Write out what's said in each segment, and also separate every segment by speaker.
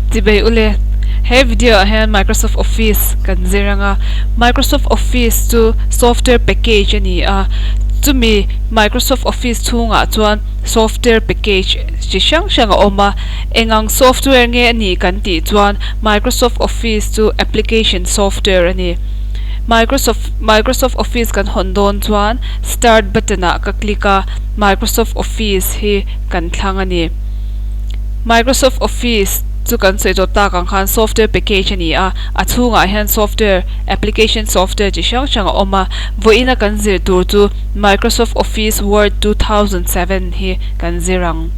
Speaker 1: Chibei ule, he video ah hian Microsoft Office kan zir anga, Microsoft Office chu software package a ni a, chumi Microsoft Office chhungah chuan software package chi hrang hrang a awm a, eng ang software nge a nih kan tih chuan Microsoft Office chu application software a ni. Microsoft Microsoft Office kan hawn dawn chuan start button ah ka click a, Microsoft Office hi kan thlang a ni. Microsoft Office chu kan sawi tawh tak ang khan software package a ni a, a chhungah hian software application software chi hrang hrang a awm a, vawiina kan zir tur chu Microsoft Office Word 2007 hi kan zir ang.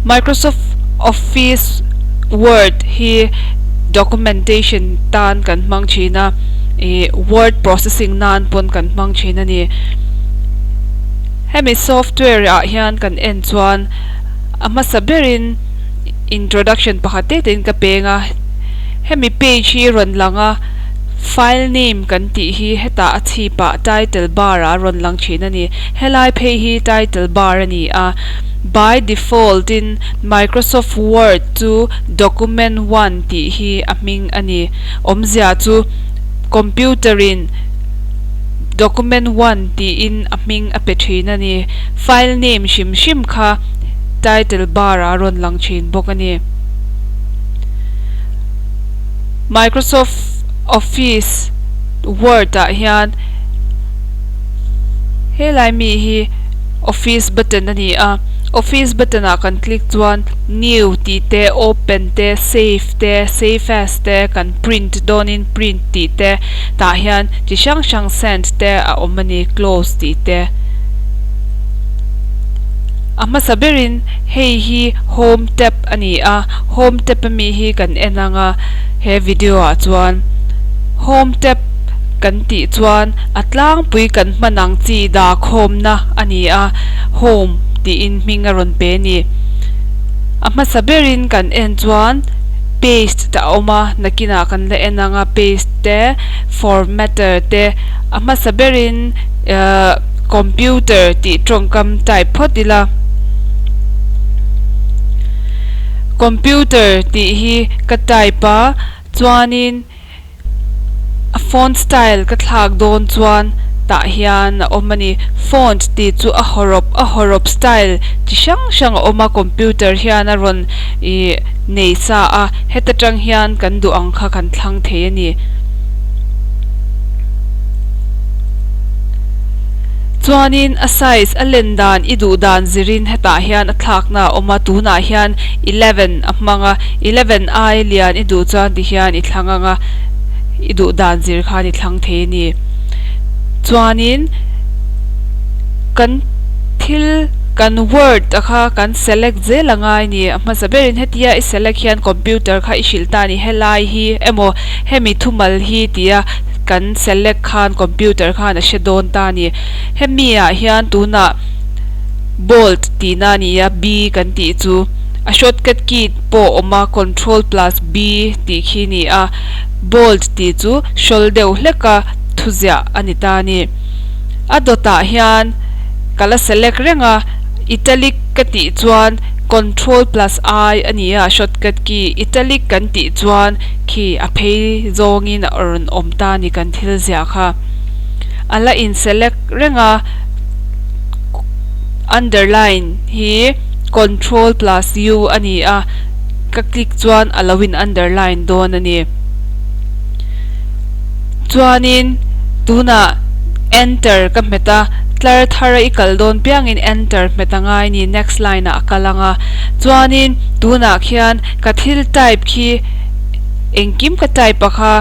Speaker 1: Microsoft Office Word hi documentation tan kan hmang thin a, ih word processing nan pawn kan hmang thin a ni. Hemi software ah hian kan en chuan a hmasa berin introduction pakhat te tein ka peng a, hemi page hi rawn lang a, file name kan tih hi hetah a chhip ah title bar ah rawn lang thin a ni. Helai phei hi title bar a ni a, by default in Microsoft Word chu document one tih hi a hming a ni. Awmzia chu computer in document one tiin a hming a pe thin a ni. File name hrim hrim kha title bar ah rawn lang thin bawk a ni. Microsoft Office Word ah hian helai mi hi Office button a ni a, Office button ah kan click chuan New tih te, Open te, Save te, Save As te, kan print dawnin Print tih te tah hian chi hrang hrang Send te a awm a ni, Close tih te. A hmasa berin hei hi Home tab a ni a, Home tab ami hi kan en ang a he video ah chuan Home tab kan tih chuan a tlangpui kan hman ang chi dahkhawmna a ni a, Home tiin hming a rawn pe a ni. A hmasa berin kan en chuan Paste te a awm a, nakinah kan la en ang a, Paste te, Formatter te, a hmasa berin ehh Computer tih tawngkam type phawt ila. Computer tih hi ka type a, chuanin. A font style ka thlak dawn chuan tah hian a awm a ni. Font tih chu a hawrawp a hawrawp style chi hrang hrang a awm a computer hian a rawn ih nei sa a heta tang hian kan duh ang kha kan thlang thei a ni. Chuanin a size a len dan i duh dan zirin hetah hian a thlakna a awm a tunah hian 11 a hmang a 11 ai lian i duh chuan ti hian i thlang ang a, i duh dan zir khan i thlang thei a ni. Chuanin kan thil kan word a kha kan select zel a ngai a ni. A hmasa berin hetia i select hian computer kha i hrilh ta a ni. Helai hi emaw hemi thumal hi tia kan select khan computer khan a hre dawn ta a ni. Hemi ah hian tunah bold tihna a ni a, B kan tih chu. A shortcut key pawh a awm a, control plus B tih khi a ni a, bold tih chu hrawl deuh hlek a thuziah a ni ta a ni. A dawtah hian ka la select reng a, italic ka tih chuan control plus I a ni a, shortcut key italic kan tih chuan khi a phei zawngin a rawn awm ta a ni kan thil ziah kha. A la in select reng a, underline hi. Control plus U a ni a, ka click chuan a lo in underline dawn a ni. Chuanin tunah enter ka hmet a, tlar thar a i kal dawn piangin enter hmet a ngai ni, next line ah a kal ang a. Chuanin tunah khian ka thil type khi engkim ka type a kha,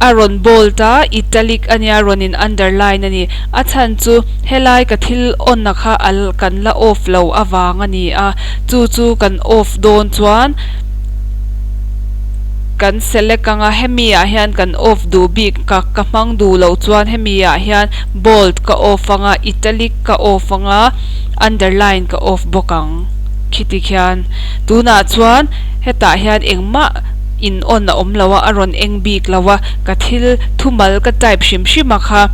Speaker 1: A rawn bold a, italic a nia, rawn in underline a ni. A chhan chu helai ka thil on a kha al kan la off lo avang a ni a, chu chu kan off dawn chuan kan select anga hemi ah hian kan off duh bik ka ka hmang duh loh chuan hemi ah hian bold ka off anga, italic ka off anga, underline ka off bawk ang khiti khian. Tunah chuan hetah hian engmah. In on a awm lo a, a rawn eng bik lo a, ka thil thumal ka type hrim hrim a kha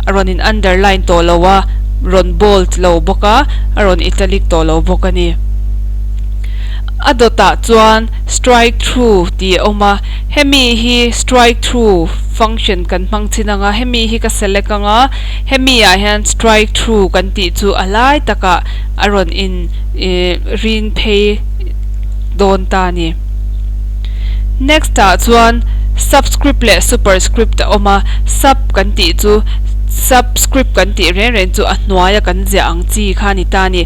Speaker 1: a rawn in underline tawh lo a, rawn bold lo bawk a, a rawn italic tawh lo bawk a ni. A dawtah chuan strike through tih a awm a, hemi hi strike through function kan hmang chin ang a, hemi hi ka select ang a, hemi ah hian strike through kan tih chu a lai takah a rawn in ih rin phei dawn ta a ni. Next ah chuan subscript leh superscript a awm a, sub kan tih chu subscript kan tih reng reng chu a hnuaia kan ziah ang chi kha a ni ta a ni.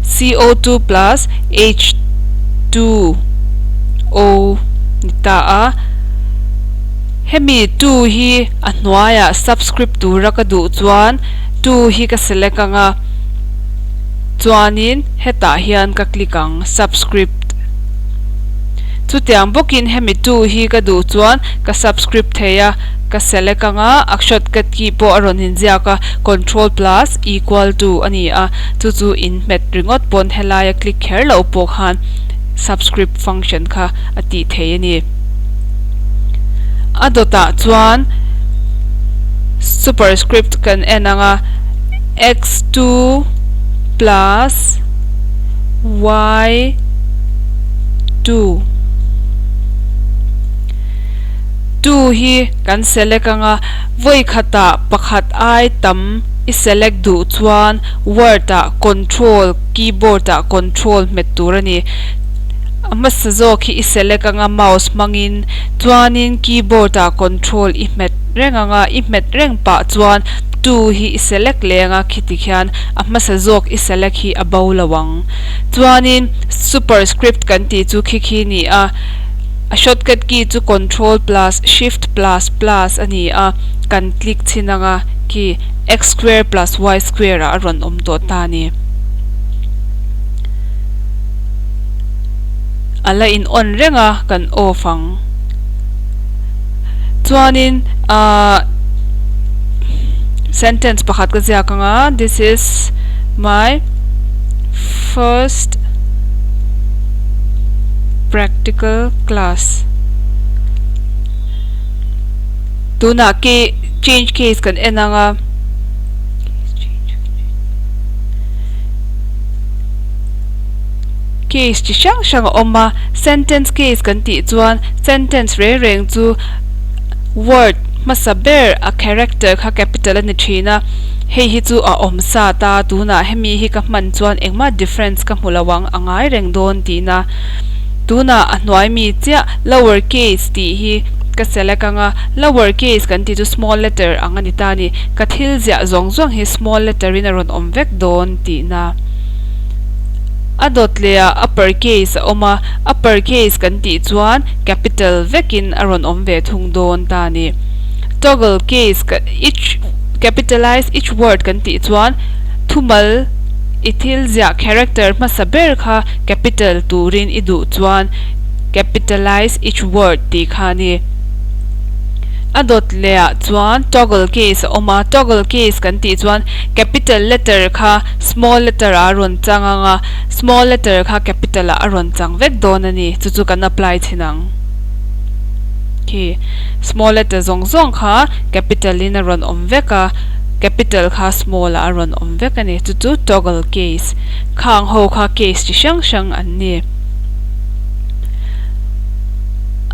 Speaker 1: CO2 plus H2 O ni ta a, hemi 2 hi a hnuaiah subscript tura ka duh chuan 2 hi ka select ang a, chuanin hetah hian ka click ang subscript. Chutiang bawkin hemi 2 hi ka duh chuan ka subscript thei a, ka select ang a, a shortcut key pawh a rawn inziak a, control plus equal to a ni a, chu chu in hmet ringawt pawn helaia click kher loh pawh khan subscript function kha a tih thei a ni. A dawtah chuan superscript kan en ang a, x2 plus y2 2 hi kan select ang a, vawi khatah pakhat ai tam i select duh chuan Word ah control keyboard ah control hmet tur a ni. A hmasa zawk hi i select ang a mouse hmangin chuanin keyboard ah control i hmet reng ang a, i hmet reng pah chuan 2 hi i select leh ang a khiti khian a hmasa zawk i select hi a bo lo ang. Chuanin superscript kan tih chu khi khi ni a, a shortcut key chu control plus shift plus plus a ni a, kan click chhin ang a khi x square plus y square ah a rawn awm tawh ta a ni. A la in on reng a kan off ang. Chuanin ahh sentence pakhat ka ziak ang a this is my first practical class tunah ke change case kan en ang a. Case chi hrang hrang a awm a, sentence case kan tih chuan sentence reng reng chu word hmasa ber a character kha capital a ni thin a, hei hi chu a awm sa ta tunah hemi hi ka hman chuan engmah difference ka hmu lo ang a ngai reng dawn tihna tunah a hnuai mi chiah lower case tih hi ka select ang a, lower case kan tih chu small letter ang a ni ta a ni, ka thil ziah zawng zawng hi small letter in a rawn awm vek dawn tihna. A dawt leh ah upper case a awm a, upper case kan tih chuan capital vekin a rawn awm ve thung dawn ta a ni. Toggle case ka each capitalize each word kan tih chuan thumal i thil ziah character hmasa ber kha capital turin i duh chuan capitalize each word tih kha a ni. A dawt leh ah chuan toggle case a awm a, toggle case kan tih chuan capital letter kha small letter ah a rawn chang ang a, small letter kha capital ah a rawn chang vek dawn a ni, chu chu kan apply thin ang. Khi small letter zawng zawng kha capital in a rawn awm vek a, capital kha small ah a rawn awm vek a ni, chu chu toggle case. Khang ho kha case chi hrang hrang an ni.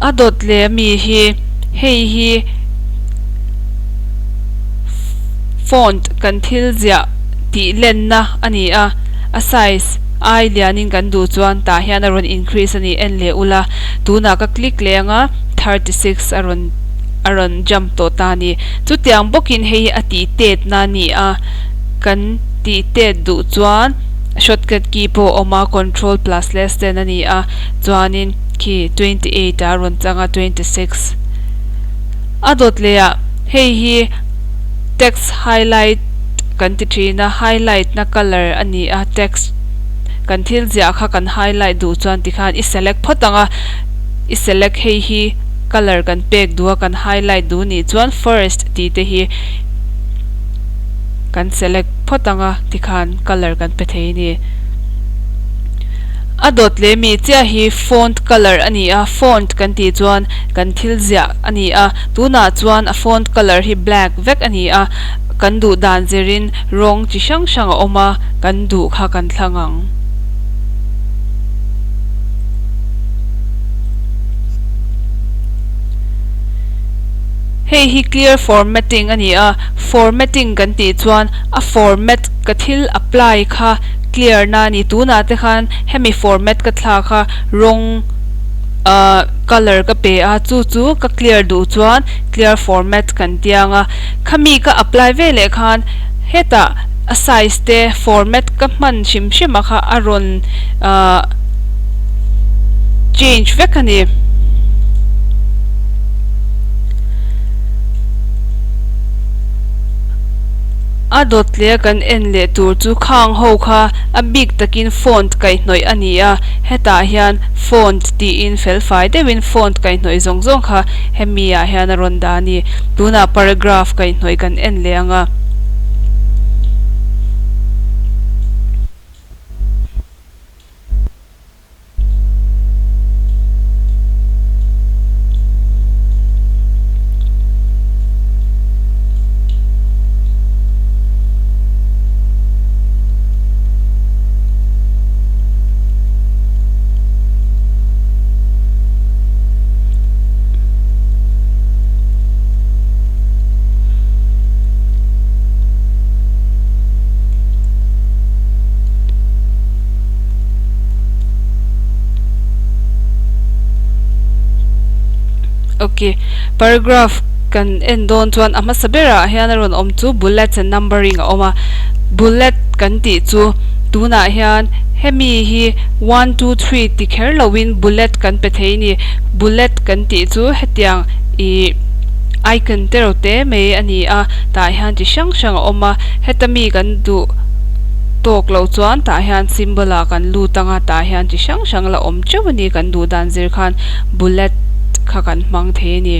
Speaker 1: A dawt leh ami hi hei hi font kan thil ziah tih lenna a ni a, a size ai lianin kan duh chuan tah hian a rawn increase a ni en leh ula, tunah ka click leh anga 36 a rawn a rawn jump tawh ta a ni. Chutiang bawkin hei hi a tih tetna a ni a, kan tih tet duh chuan shortcut key pawh a awm a, control plus less than a ni a, chuanin khi 28 ah a rawn chang a 26 a dawt leh ah hei hi text highlight kan ti thin a, highlight na colour a ni a, text kan thil ziah kha kan highlight duh chuan tikhan i select phawt ang a, i select hei hi colour kan pek duh a kan highlight duh nih chuan first tih te hi kan select phawt ang a tikhan colour kan pe thei a ni. A dawt leh mi chiah hi font colour a ni a, font kan tih chuan kan thil ziah a ni a, tunah chuan a font colour hi black vek a ni a. Kan duh dan zirin rawng chi hrang hrang a awm a, kan duh kha kan thlang ang. Hei hi clear formatting a ni a, formatting kan tih chuan a format ka thil apply kha clear na a ni. Tunah te khan hemi format ka thlak a, rawng ah colour ka pe a, chu chu ka clear duh chuan clear format kan tiang a. Khami ka apply ve leh khan hetah a size te format ka hman hrim hrim a kha a rawn ah change vek a ni. A dawt leh kan en leh tur chu khang ho kha a bik takin font kaihhnawih a ni a, hetah hian font tiin felfai deuhin font kaihhnawih zawng zawng kha hemi ah hian a rawn dah a ni. Tunah paragraph kaihhnawih kan en leh ang a. Ok, paragraph kan en dawn chuan a hmasa berah hian a rawn awm chu bullets and numbering a awm a, bullet kan tih chu tunah hian hemi hi one two three ti kher loin bullet kan pe thei a ni, bullet kan tih chu hetiang ih icon te ro te mai a ni a, tah hian chi hrang hrang a awm a, heta mi kan duh tawk loh chuan tah hian symbol ah kan lut ang a, tah hian chi hrang hrang la awm teuh a ni, kan duh dan zir khan bullet kha kan hmang thei a ni.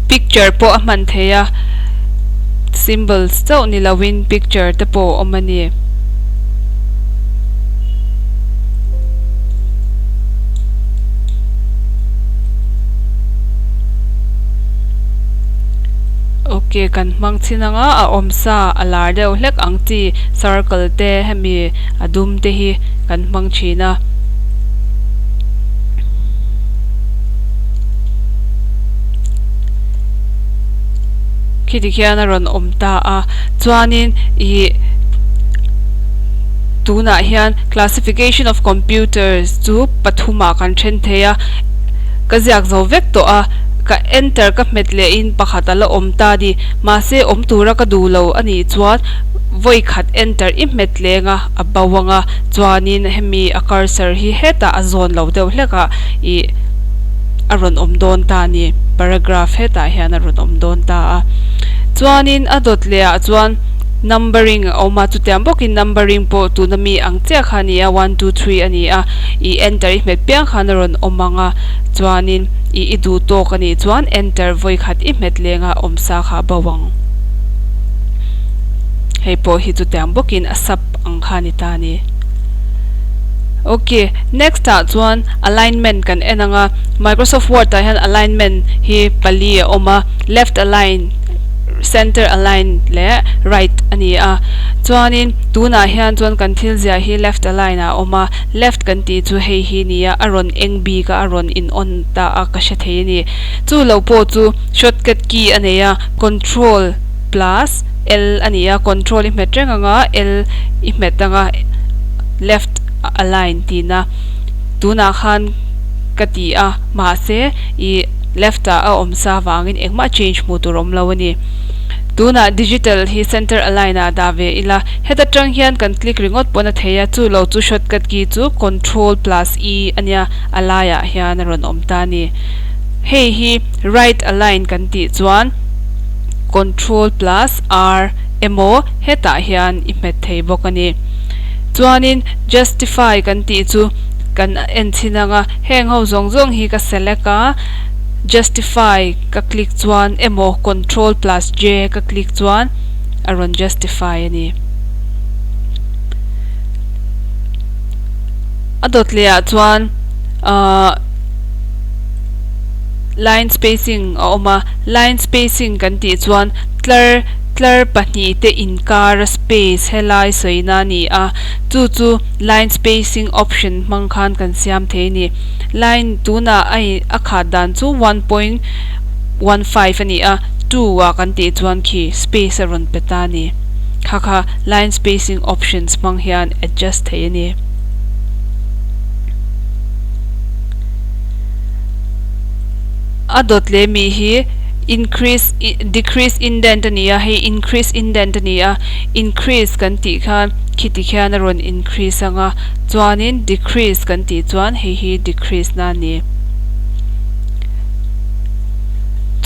Speaker 1: Picture pawh a hman thei a, symbols chauh ni loin picture te pawh a awm a ni. Ok kan hmang chhin anga a awm sa a lar deuh hlek ang chi circle te hemi a dum te hi kan hmang thin a. Khiti khian a rawn awm ta a chuanin ih tunah hian classification of computers chu pathumah kan then thei a ka ziak zo vek tawh a ka enter ka hmet leh in pakhat a la awm ta a ni mahse awm tura ka duh lo a nih chuan vawi khat enter i hmet leng a a bo ang a chuanin hemi a cursor hi hetah a zawn lo deuh hlek a ih a rawn awm dawn ta a ni paragraph hetah hian a rawn awm dawn ta a chuanin a dawt leh ah chuan numbering a awm a chutiang bawkin numbering pawh tuna mi ang chiah kha a ni a one two three a ni a ih enter i hmet piang khan a rawn awm ang a chuanin ih i duh tawk a nih chuan enter vawi khat i hmet leng a awm sa kha a bo ang hei pawh hi chutiang bawkin a sub ang kha a ni ta a ni. Ok next ah chuan alignment kan en ang a Microsoft Word ah hian alignment hi pali a awm a left align center align leh right a ni a chuanin tunah hian chuan kan thil ziah hi left align ah a awm a left kan tih chu hei hi ni a a rawn eng bik a a rawn in on ta a ka hre thei a ni chu lo pawh chu shortcut key a nei a control plus L a ni a control i hmet reng ang a L i hmet ang a left align tihna tunah khan ka ti a mahse ih left ah a awm sa vangin engmah change hmuh tur awm lo a ni. Tunah digital hi center align ah dah ve ila heta tang hian kan click ringawt pawn a thei a chu lo chu shortcut key chu control plus E a nia a laiah hian a rawn awm ta a ni. Hei hi right align kan tih chuan control plus R emaw hetah hian i hmet thei bawk a ni. Chuanin justify kan tih chu kan en chhin ang a, heng ho zawng zawng hi ka select a, justify ka click chuan emaw control plus J ka click chuan a rawn justify a ni. A dawt leh ah chuan ahh. Line spacing a awm a, line spacing kan tih chuan tlar tlar pahnih te inkar a space helai sawina a ni a, chu chu line spacing option hmang khan kan siam thei a ni. Line tunah a in a khat dan chu 1.15 a ni a, two ah kan tih chuan khi space a rawn pe ta a ni. Kha kha line spacing options hmang hian adjust thei a ni. A dawt leh mi hi increase decrease indent a ni a, hei increase indent a ni a, increase kan tih khan khiti khian a rawn increase ang a, chuanin decrease kan tih chuan hei hi decrease na a ni.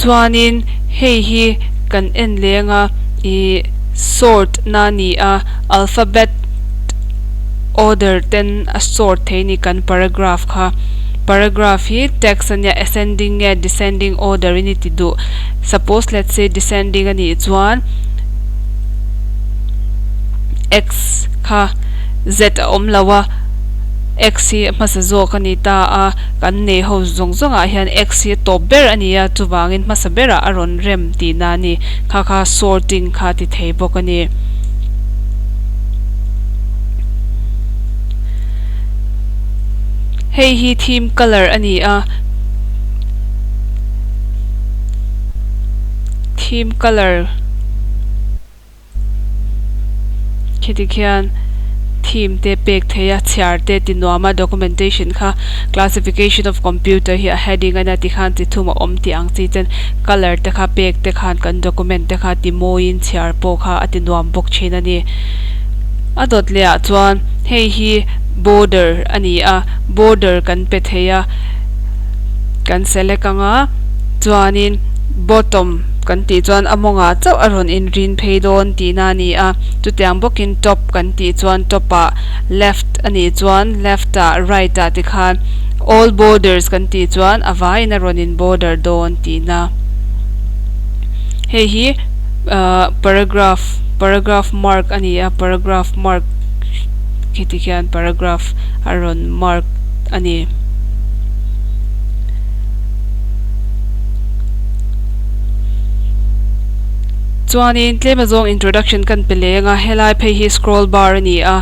Speaker 1: Chuanin hei hi kan en leng a, ih sort na a ni a, alphabet order ten a sort thei a ni kan paragraph kha. Paragraph hi text a nia ascending nge descending order in i ti duh. Suppose let's say descending a nih chuan x kha z a awm lo a, x hi a hmasa zawk a ni ta a, kan nei ho zawng zawng ah hian x hi a tawp ber a ni a, chuvangin hmasa berah a rawn rem tihna a ni. Kha kha sorting kha ti thei bawk a ni. Hei hi theme colour a ni a, theme colour khi tikhian theme te pek thei a, chhiar te ti nuam a, documentation kha classification of computer hi a heading a nia tikhan chi thum a awm tih ang chi ten colour te kha pek te khan kan document te kha ti mawiin chhiar pawh kha a ti nuam bawk thin a ni. A dawt leh ah chuan hei hi border a ni a, border kan pe thei a, kan select ang a, chuanin bottom kan tih chuan a mawngah chauh a rawn inrin phei dawn tihna a ni a, chutiang bawkin top kan tih chuan top ah left a nih chuan left ah right ah tikhan all borders kan tih chuan a vaiin a rawn in border dawn tihna. Hei hi ahh paragraph paragraph mark a ni a, paragraph mark khiti khian paragraph a rawn mark a ni. Chuanin tlem azawng introduction kan pe leng a, helai phei hi scroll bar a ni a,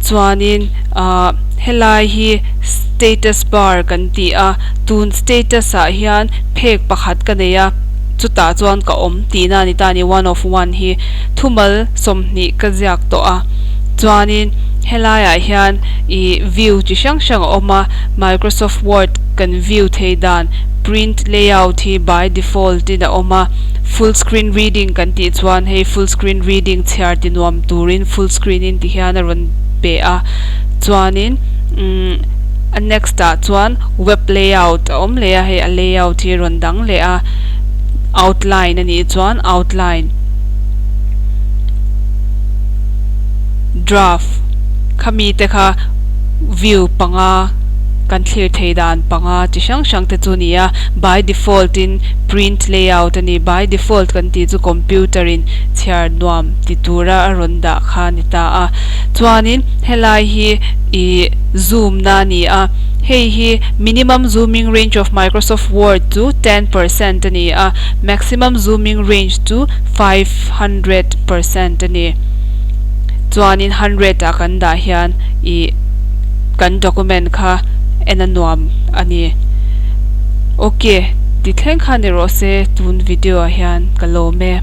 Speaker 1: chuanin ahh helai hi status bar kan ti a, tun status ah hian phek pakhat ka nei a, chutah chuan ka awm tihna a ni ta a ni, one of one hi thumal 20 ka ziak tawh a chuanin helaiah hian ih view chi hrang hrang a awm a Microsoft Word kan view thei dan print layout hi by default in a awm a full screen reading kan tih chuan hei full screen reading chhiar ti nuam turin full screen in ti hian a rawn pe a chuanin umm a next ah chuan web layout a awm leh a hei a layout hi a rawn dang leh a outline a nih chuan outline. Draft khami te kha view panga kan thlir thei dan panga chi hrang hrang te chu ni a, by default in print layout a ni, by default kan tih chu computer in chhiar nuam ti tura a rawn dah kha a ni ta a, chuanin helai hi ih zoom na a ni a, hei hi minimum zooming range of Microsoft Word chu 10% a ni a, maximum zooming range chu 500% a ni. Chuanin hundred ah kan dah hian ih kan document kha en a nuam a ni. Ok, ti thleng kha ni rawh se tun video ah hian ka lawm e.